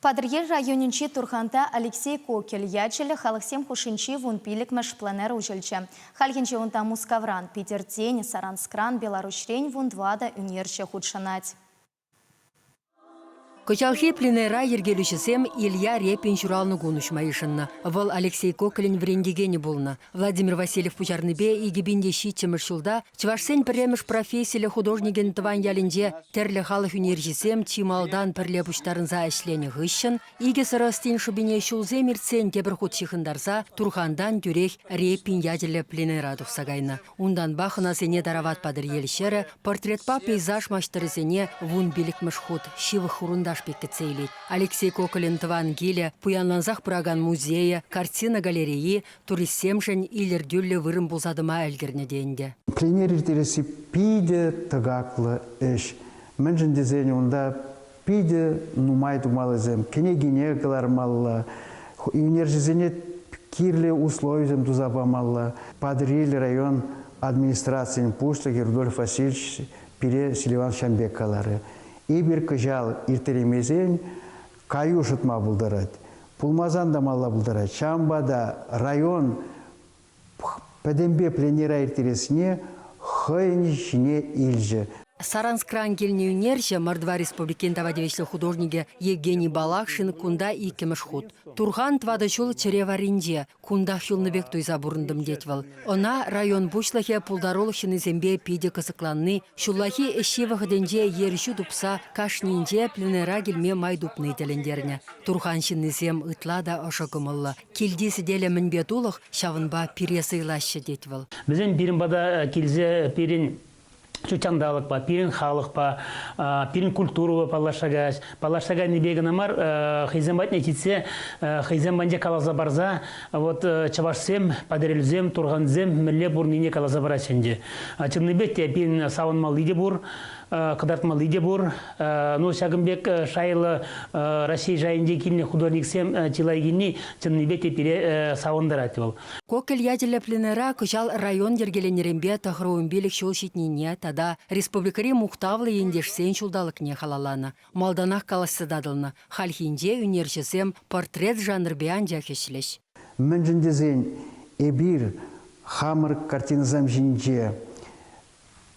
Патӑрьел районӗнчи Турханта Алексей Кокель ячӗллӗ халӑхсем хушшинчи вунпиллӗкмӗш пленэр уҫӑлчӗ. Хальхинче унта Мускавран, Питӗртен, Саранскран, Беларуҫрен вунтӑватӑ ӳнерҫӗ хутшӑнать. Кӑҫалхи пленэра йӗркелӳҫӗсем Илья Репин ҫуралнӑ кун уҫма йышӑннӑ. Вӑл Алексей Кокелӗн вӗрентекенӗ пулнӑ. Владимир Васильев пуҫарнипе 2007 ҫулта чӑвашсен пӗрремӗш профессиллӗ художникӗн тӑван ялӗнче тӗрлӗ халӑх ӳнерҫисем чи малтан пӗрле пуҫтарӑнса ӗҫленӗ хыҫҫӑн икӗ сӑрӑ ӑстин шӑпине ҫулсем иртсен тепӗр хут ҫыхӑнтарса Турхантан тӳрех Репин ячӗллӗ пленэра тухса кайнӑ. Унтанпа хӑнасене тарават Патӑрьел ҫӗрӗ портретпа пейзаж маҫтӑрӗсене вунпиллӗкмӗш хут ҫывӑх хурӑнташ пек кӗтсе илет. Алексей Коколӗн тӑван килӗ, пуянлансах пыракан музейӗ, картина галерейи туристсемшӗн илӗртӳллӗ вырӑн пулса тӑма ӗлкӗрнӗ те ӗнтӗ. Пленэр ирттересси питӗ тӑкаклӑ ӗҫ. Мӗншӗн тесен унта питӗ нумай тумаллисем, кӗнекине кӑлармалла, ӳнерҫӗсене кирлӗ условисем туса памалла. Патӑрьел район администрацийӗн пуҫлӑхӗ Рудольф Васильевич пире Селиван ҫавӑн каларӗ. Эпир кӑҫал ирттереймесен каю шӑтма пултарать. Пулмасан та малла пултарать. Ҫавӑнпа та район пӗтӗмпе пленэра ирттерессине хӑйӗн ҫине илчӗ. Саранскран килнӗ ӳнерҫӗ Мордва Республикин тава тивӗҫлӗ художникӗ Евгений Балакшин кунта иккӗмӗш хут. Турхан тӑватӑ ҫул чӗре варринче, кунтах юлнӑ пек туйса пурӑнтӑм тет вӑл. Ӑна район пуҫлӑхӗ пултарулӑх ҫыннисемпе питӗ кӑсӑкланни, ҫуллахи ӗҫҫи вӑхӑтӗнче ерҫӳ тупса кашнинче пленэра килме май тупни тӗлӗнтернӗ. Турхан ҫыннисем ытла та ӑшӑ кӑмӑллӑ. Килти сӗтелӗ мӗнпе тулӑх, ҫавӑнпа пире сӑйлаҫҫӗ тет вӑл. Вӗсем пирӗн пата килсе пирӗн ҫутҫанталӑкпа, пирӗн халӑхпа, пирӗн культурӑпа паллашса каяҫ. Паллашса кайнипе кӑна мар, хӑйсем патне ҫитсе, хӑйсем патне каласа парса, вот чӑвашсем, патӑрьелсем, турхансем мӗнле пурӑннине каласа параҫҫӗ ӗнтӗ. Чӑннипе те пирӗн савӑнмалли те пур, кӑтартмалли те пур. Ну, ҫакӑн пек шайлӑ Раҫҫей шайӗнче килнӗ художниксем чылай килни чӑннипе те пире савӑнтарать вӑл. Кокель ячӗллӗ пленэра кӑҫал район йӗркеленнӗренпе тӑхӑрвунпилӗк ҫул ҫитнине тата республикӑри мухтавлӑ ентешсен ҫулталӑкне халалланӑ. Малтанах калаҫса татӑлнӑ, хальхинче ӳнерҫӗсем портрет жанрӗпе анчах ӗҫлӗҫ. Мӗншӗн тесен эпир хамӑр картинӑсем ҫинче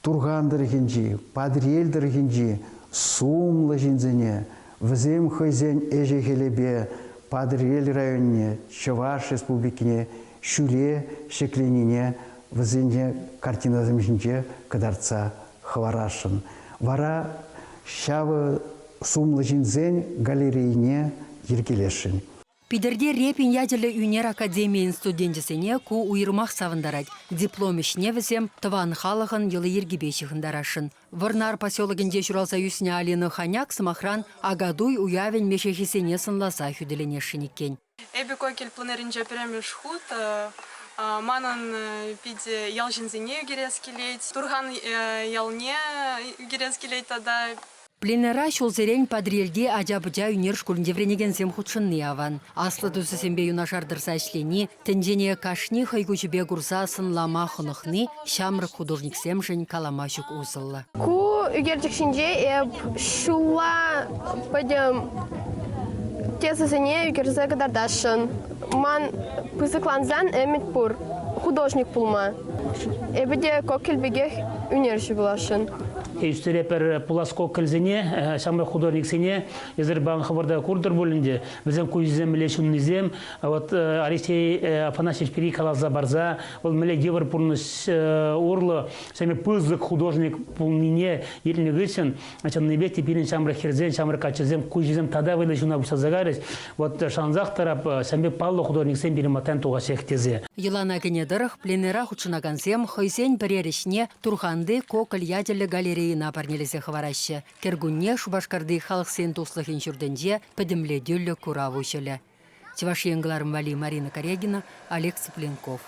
Турхан тӑрӑхӗнчи, Патӑрьел тӑрӑхӗнчи сумлӑ ҫынсене, вӗсем хӑйсен ӗҫӗ-хӗлӗпе Патӑрьел районне, Чӑваш Республикине ҫӳле ҫӗкленине вӗсене картинӑсем ҫинче кӑтартса хӑварасшӑн. Вара ҫав сумлӑ ҫынсен галерейине йӗркелесшӗн. Питӗрте Репин ячӗллӗ ӳнер академийӗн студенчӗсене ку уйрӑмах савӑнтарать. Диплом ӗҫне вӗсем тӑван халӑхӑн йӑли-йӗркипе ҫыхӑнтарасшӑн. Вӑрнар поселокӗнче ҫуралса ӳснӗ Алина Ханяк, сӑмахран, Акатуй уявӗн мешехисене сӑнласа хӳтӗленесшӗн иккен. Эпӗ Кокель пленэрӗнче пӗрремӗш хут. Манӑн питӗ ял ҫынсене ӳкерес килет, Турхан ялне ӳкерес килет тата. Пленэра ҫулсерен Патӑрьелти ача-пӑча ӳнер шкулӗнче вӗренекенсем хутшӑнни аван. Аслӑ тусӗсемпе юнашар тӑрса ӗҫлени, тӗнчене кашни хӑй куҫӗпе курса сӑнлама хӑнӑхни ҫамрӑк художниксемшӗн калама ҫук усӑллӑ. Ку ӳкерчӗк ҫинче эп ҫулла пӗтӗм тесӑсене ӳкерсе кӑтартасшӑн. Ман пысӑклансан ӗмӗт пур художник пулма. Эпӗ те Кокель пекех ӳнерҫӗ пуласшӑн. Ӳстеретпӗр пулас кокельсене, ҫамрӑк художниксене. Эсир паян хӑвӑр та куртӑр пуль ӗнтӗ. Вӗсем куҫӗсем мӗнле ҫуннисем. Вот Алексей Афанасьевич пирки каласа парса, вӑл мӗнле йывӑр пурнӑҫ урлӑ ҫемье пысӑк художник пулнине илнӗ хыҫҫӑн чӑннипех те пирӗн ҫамрӑк хӗрсен, ҫамрӑк каччӑсем куҫӗсем тата вӑйлӑ ҫуна пуҫласа кайрӗҫ. Вот шансах тӑрап, ҫавӑн пек паллӑ художниксем пирӗн малтан тухаҫҫех тесе. Йӑлана кӗнӗ тӑрӑх пленэра хутшӑнакансем хӑйсен пӗрер ӗҫне Турханти Коколь ячӗллӗ галерейӑна парнелесе хӑвараҫҫӗ. Кӗркунне Шупашкарти Халӑхсен туслӑхӗн ҫуртӗнче пӗтӗмлетӳллӗ курав уҫӑлӗ. Чӑваш Ен кӑларӑм валли Марина Карягина, Олег Цыпленков.